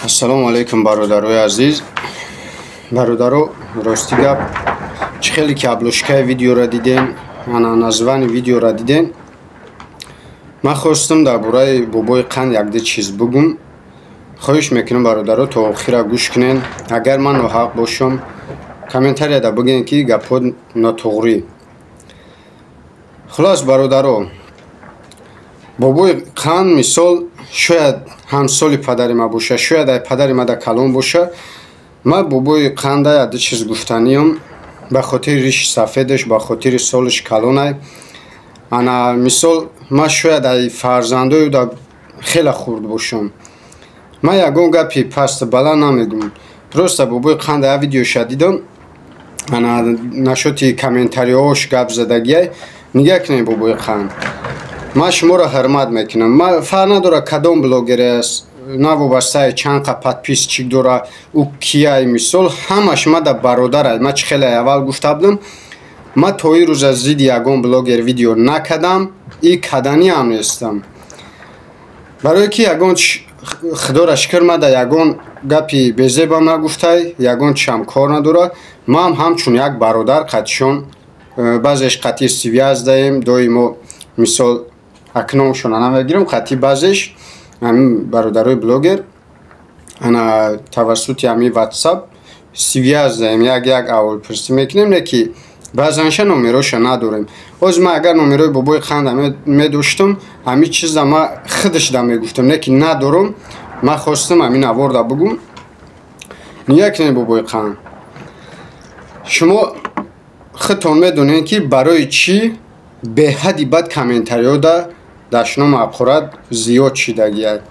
Ассалому алайкум, бародарои азиз. Бародаро, рости гап, чӣ хеле ки обложкаи видеоро дидем, ана названи видеоро дидем, ман хостам дар бораи Бобои Қанд якде чиз бугум. Хоҳиш мекунам, бародаро, то охира гӯш кунен. Агар ман ноҳақ бошам, комментарияда бигӯен, ки гапҳо нотуғрӣ. Хулос, бародаро, Бобои Қанд, мисол, шояд ҳамсоли падари ма боша, шояд ай падари ма да калон боша. Ман Бобои Қанда яде чиз гуфтаниём: ба хотири риши сафедаш, ба хотири солиш калонай. Ана, мисол, ман шояд ай фарзандою да хеле хурд бошам. Ман ягон гапи пасту баланд намегӯм. Просто Бобои Қанда я видеоша дидам, ана нашоти комментариҳош гап задагиай. Нигаҳ кунед, Бобои Қанд, ман шуморо ҳурмат мекунам. Ман фарқ надорад, кадом блогере аст, на вобастаи чанд қа подписчик дора, ӯ кияй. Мисол, ҳамаш мада бародарай. Ман чӣ хеле аввал гуфта будам, ман то ин рӯза зидди ягон блогер видео накардам и каданиам нестам, барое ки ягон, худоро шукр, мада ягон гапи безебам нагуфтай, ягон чиам кор надорад. Ман ҳамчун як бародар қатишон баъзеш қатъи связь даем доимо. Мисол, акномшона намегирам, қатъи баъзеш ҳамин бародарои блогер ана тавассути ҳамин WhatsApp связь даем, як як аҳволпурсӣ мекунем, не ки баъзанша номероша надорем. Ҳозир ман агар номерои Бобои Қанда медоштам, ҳамин чиза ман худашда мегуфтам, не ки надорам. Ман хостам ҳамин аворда бугум. Нигаҳ кунед, Бобои Қанд, шумо худтон медонед, ки барои чӣ беҳадди бад комментариёда дашном, ҳақорат зиёд шидагиад.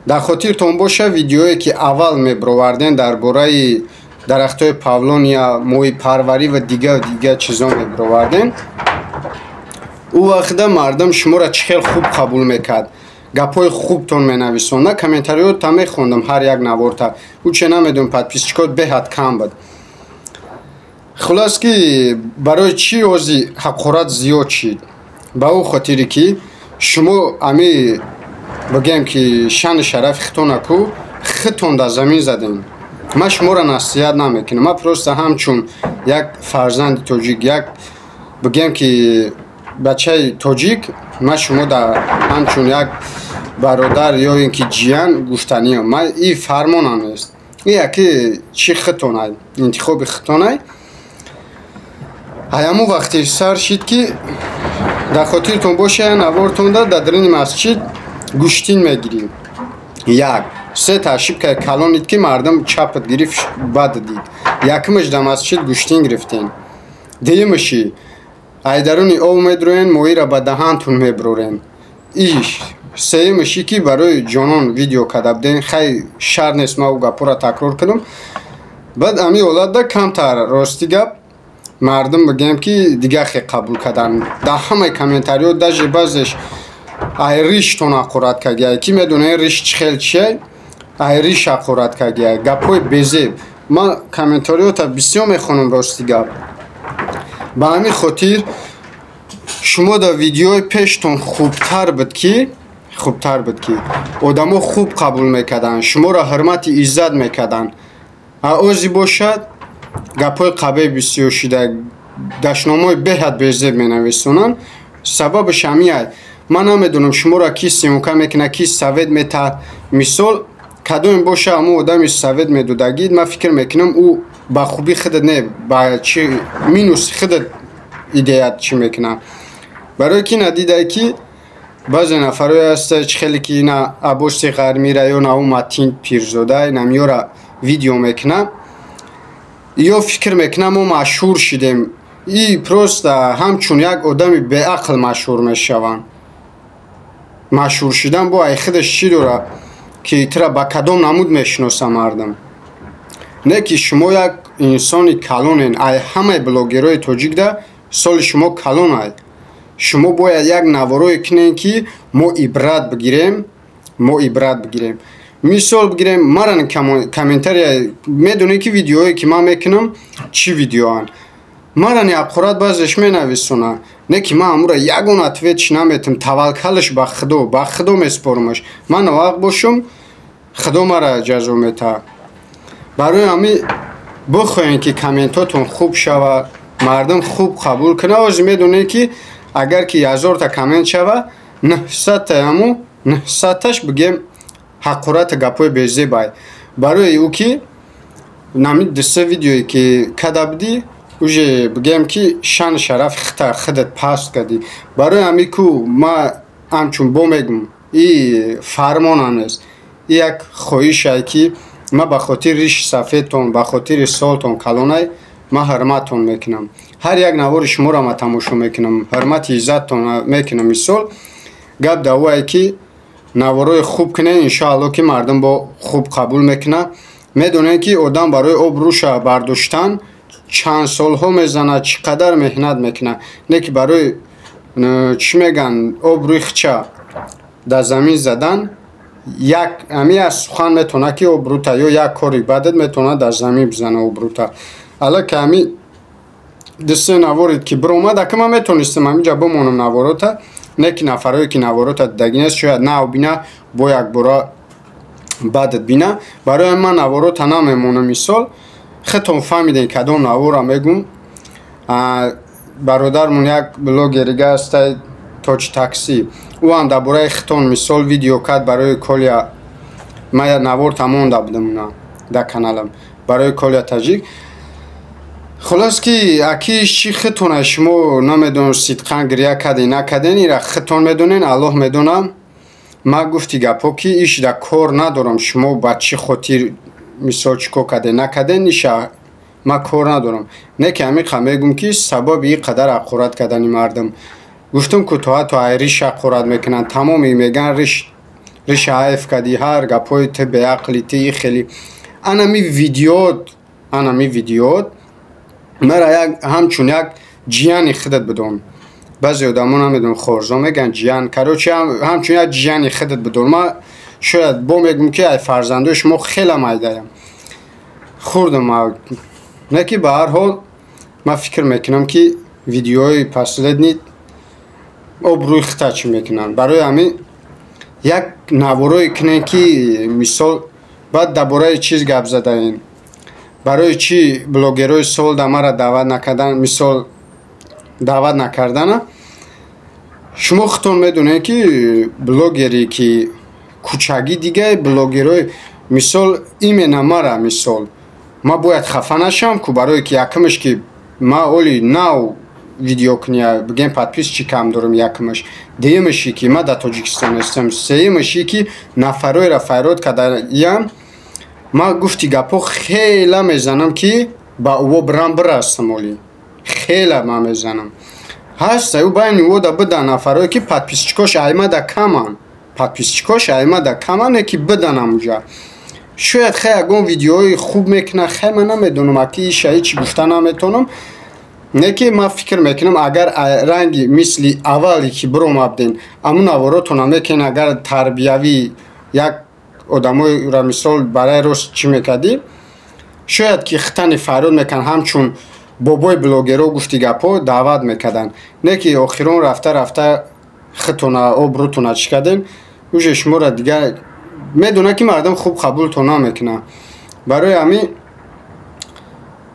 Дар хотиртон боша, видеое ки аввал мебировардем, дар бораи дарахтҳои павлония, моҳипарварӣ ва дигар дигар чизо мебировардем, ӯ вақта мардум шуморо чӣ хел хуб қабул мекард, гапҳои хубтон менависонда, комментариёта мехондам ҳар як наворта. Ӯ че намедонам, подписчикот беҳад кам буд. Хулос, ки барои чӣ ози ҳақорат зиёд шид? Ба ӯ хотире ки шумо ами бигӯем, ки шаъни шарафи худтона ку худтон дар замин задем. Ман шуморо насиҳат намекунам, ман просто ҳамчун як фарзанди тоҷик, як бигӯем, ки бачаи тоҷик, ман шумо дар ҳамчун як бародар ё ин ки ҷиян гуфтаниям. Ман и фармонам нест, и яки чӣ худтонай, интихоби худтонай. Ҳаяму вақте сар шид, ки дар хотиртон боша, навортонда дар дарини масҷид гӯштин мегирӣ, як сета ошибкаи калонид, ки мардум чапат гирифт, бад дид. Якумаш, дар масҷид гӯштин гирифтен. Дуюмаши, айдаруни об медроен, моҳиро ба даҳантун меброрен. Иш сеюмаши, ки барои ҷонон видео карда буден. Хай, шар нест ман ӯ гапҳоро такрор кунам. Баъд ҳамин ҳолатда камтар, рости гап, мардум бигӯем, ки дигар хе қабул кардан. Дар ҳамаи комментариҳо, даже баъзеш ай риштон ҳақорат кардиай, ки медонед риш чӣ хел чиай, ай риш ҳақорат кардиай, гапҳои безеб. Ман комментариёта бисёр мехонам, рости гап. Ба ҳамин хотир шумо дар видеои пештон хубтар буд, ки одамо хуб қабул мекарданд шуморо, ҳурмати иззат мекарданд. А ози бошад, гапҳои қабеҳ бисёр шида, дашномҳои беҳад безеб менависонанд. Сабабаш ҳамин. Ман намедонам, шуморо ки съёмка мекунад, ки совет метаҳад. Мисол, кадоме боша, ҳамон одами совет медодагӣ, ман фикр мекунам, ӯ ба хубии худат не, ба чи минуси худат идеят чӣ мекунад. Барое ки надидае, ки баъзе нафарое ҳаста, чӣ хеле ки ина Аббоси Ғармира ё наву Матин Пирзода инамёра видео мекунад, ё фикр мекунам, мо машҳур шидем. И просто ҳамчун як одами беақл машҳур мешаванд. Машҳур шидан бо ай худаш чӣ дорад, ки тура ба кадом намуд мешиноса мардум? Не ки шумо як инсони калонен, ай ҳамаи блогерҳои тоҷикда соли шумо калонай. Шумо бояд як наворое кунем, ки мо ибрат бигирем, мо ибрат бигирем. Мисол бигирем, мара комментария, медонед, ки видеое ки ман мекунам, чӣ видеоанд. Мара ҳақорат баъзеш менависонад, не ки ман амура ягон ответш наметам. Таваккалаш ба Худо, ба Худо месупорумаш. Ман ноҳақ бошам. Худо мара ҷазо метаҳад. Барои ҳамин бихоҳем, ки комментотон хуб шава, мардум хуб қабул кунад. Ҳозир медонед, ки агар ки 1000-та коммент шава, 900-тааму 900-таш бигем ҳақорати гапҳои безебай. Барои ӯ ки нами дусе видеое ки када будӣ, уже бигем ки шану шарафи хита худат паст кардӣ. Барои ҳамин ку ма ҳамчун бо мегум, и фармонам нест, и як хоҳишае, ки ма ба хотири риши сафедтон, ба хотири солтон калонай, ма ҳурматтон мекунам. Ҳар як навори шуморо ма тамошо мекунам, ҳурмати иззаттон мекунам. Мисол, гап давое ки наворои хуб кунед, иншоалло, ки мардум бо хуб қабул мекунад. Медонед, ки одам барои обрӯша бардоштан чанд солҳо мезанад, чӣ қадар меҳнат мекунад. Не ки барои чӣ мегӯянд, обрӯи хича дар замин задан, як ҳамин аз сухан метавонад, ки обрӯта ё як кори бадат метавонад дар замин бизана обрӯта. Аллакай ҳамин дусе наворед ки биромад, ака, ман метавонистам ҳаминҷа бимонам наворота, не ки нафарое ки наворота дидагӣ нест, шояд нав бина, бо якбора бадат бина. Барои ман наворота намемонам. Мисол, худтон фаҳмидем, кадом навора мегум. Бародармон як блогерига ҳастай, Тоҷ Таксӣ, ӯ ҳам дар бораи хитон, мисол, видео кард барои Колия. Ман навор монда будам дар каналам барои Колия Таҷик. Хулос, ки аки чӣ хитона шумо намедонам, сидқан гиря карден, накарден, ира хитон медонен, Аллоҳ медонам. Ма гуфти гапҳо, ки иш да кор надорам, шумо ба чӣ хотир, мисол, чӣ кор карден, накарден, иша ма кор надорам. Не ки ҳамиқа мегум, ки сабаби ин қадар ҳақорат кардани мардум, гуфтум ку то ҳатто ай риш ҳақорат мекунанд, тамоми меган риш риша ҳайф кардӣ, ҳар гапҳои ту беақли, ту и хеле. Анами видеот мара як ҳамчун як ҷияни худат бидон. Баъзе одамо, намедонам, хорзо мегӯянд ҷиян, короче, ҳамчун як ҷияни худат бидон. Ма шояд бо мегӯм, ки ай фарзандои шумо хеле майдаям хурдам, не ки ба ҳар ҳол ман фикр мекунам, ки видеои последний обрӯи хита чӣ мекунанд. Барои ҳамин як наворое кунем, ки мисол, баъд дар бораи чиз гап задаем, барои чӣ блогерҳои сол да мара даъват накардан, мисол, даъват накардана. Шумо худтон медонед, ки блогере ки кӯчагӣ дигаи блогерҳои, мисол, именно мара, мисол, ма бояд хафа нашавам ку, барое ки якумаш, ки ма оли нав видео куния, бигем, подписчик кам дорам, якумаш. Дуюмаши, ки ма дар Тоҷикистон ҳастам. Сеюмаши, ки нафарҳоеро файрод кардаям. Ма гуфти гапҳо хела мезанам, ки ба ӯво бирам бирастам, оли хела ма мезанам. Ҳаста ӯ байни ӯ да бидан нафарҳое, ки подписчикош аймада каманд, подписчикош аймада каманд, ки биданам уҷа. Шояд хай ягон видеои хуб мекунад, хай ман намедонам, аки иша ҳечи гуфта наметавонам. Не ки ман фикр мекунам, агар ранги мисли аввале ки биромабден, амун наворотона мекунен, агар тарбиявӣ як одамоеро, мисол, барои рост чӣ мекардӣ, шояд ки хитани фарёд мекунанд, ҳамчун бобои блогерҳо, гуфти гапҳо, даъват мекарданд. Не ки охирон рафта рафта хитона обрӯтона чӣ кардем, уже шуморо дигар медонад, ки мардум хуб қабултон намекунад. Барои ҳамин,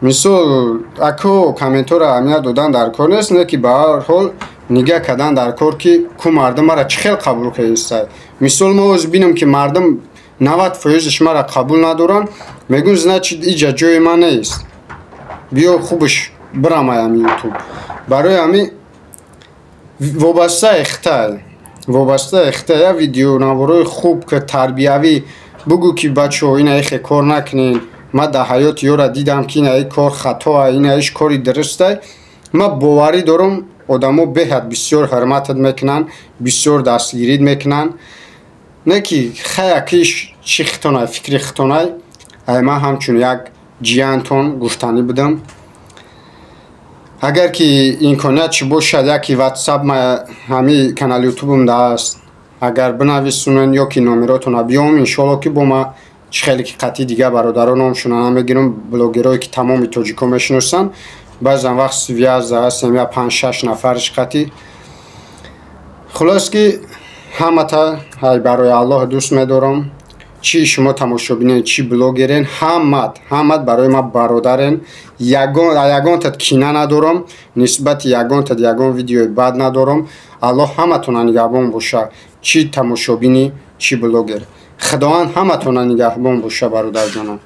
мисол, ако комментҳоро аҳамият додан дар кор нест, не ки ба ҳар ҳол нигаҳ кардан дар кор, ки ку мардум мара чӣ хел қабул кардистай. Мисол, мо ҳозир бинем, ки мардум 90 фоизаш мара қабул надоранд, мегӯм, значит, иҷа ҷои ман нест, биё хубаш бирамаям Ютуб. Барои ҳамин вобастаи хитай, вобастаи хитай, як видеонаворҳои хуб, ки тарбиявӣ бугӯ, ки бачаҳо, ина ихе кор накунед, ман дар ҳаёти ёра дидам, ки ина кор хатоа, ина иш кори дурустай. Ман боварӣ дорам, одамо беҳад бисёр ҳурматат мекунанд, бисёр дастгирит мекунанд. Не ки хаяки чӣ хитонай, фикри хитонай. Ай ман ҳамчун як ҷиянтон гуфтанӣ будам. Агар ки имконият чӣ бошад, яки Ватсап ма ҳамин канали Ютубам даст, агар бинависонен ё ки номеротона биём, иншоалло, ки бо ма чӣ хеле ки қатъи дигар бародаро номшона намегирам, блогерое ки тамоми тоҷико мешиносанд, баъзан вақт связь ҳастем, я панҷ шаш нафарш қатъи. Хулос, ки ҳамата ҳай барои Аллоҳ дӯст медорам. Чӣ шумо тамошобинен, чӣ блогерен, ҳамат ҳамат барои ман бародарен. Ягонтат кина надорам, нисбати ягонтат ягон видеои бад надорам. Аллоҳ ҳаматона нигаҳбон боша, чӣ тамошобинӣ, чӣ блогер. Худованд ҳаматона нигаҳбон боша, бародарҷонам.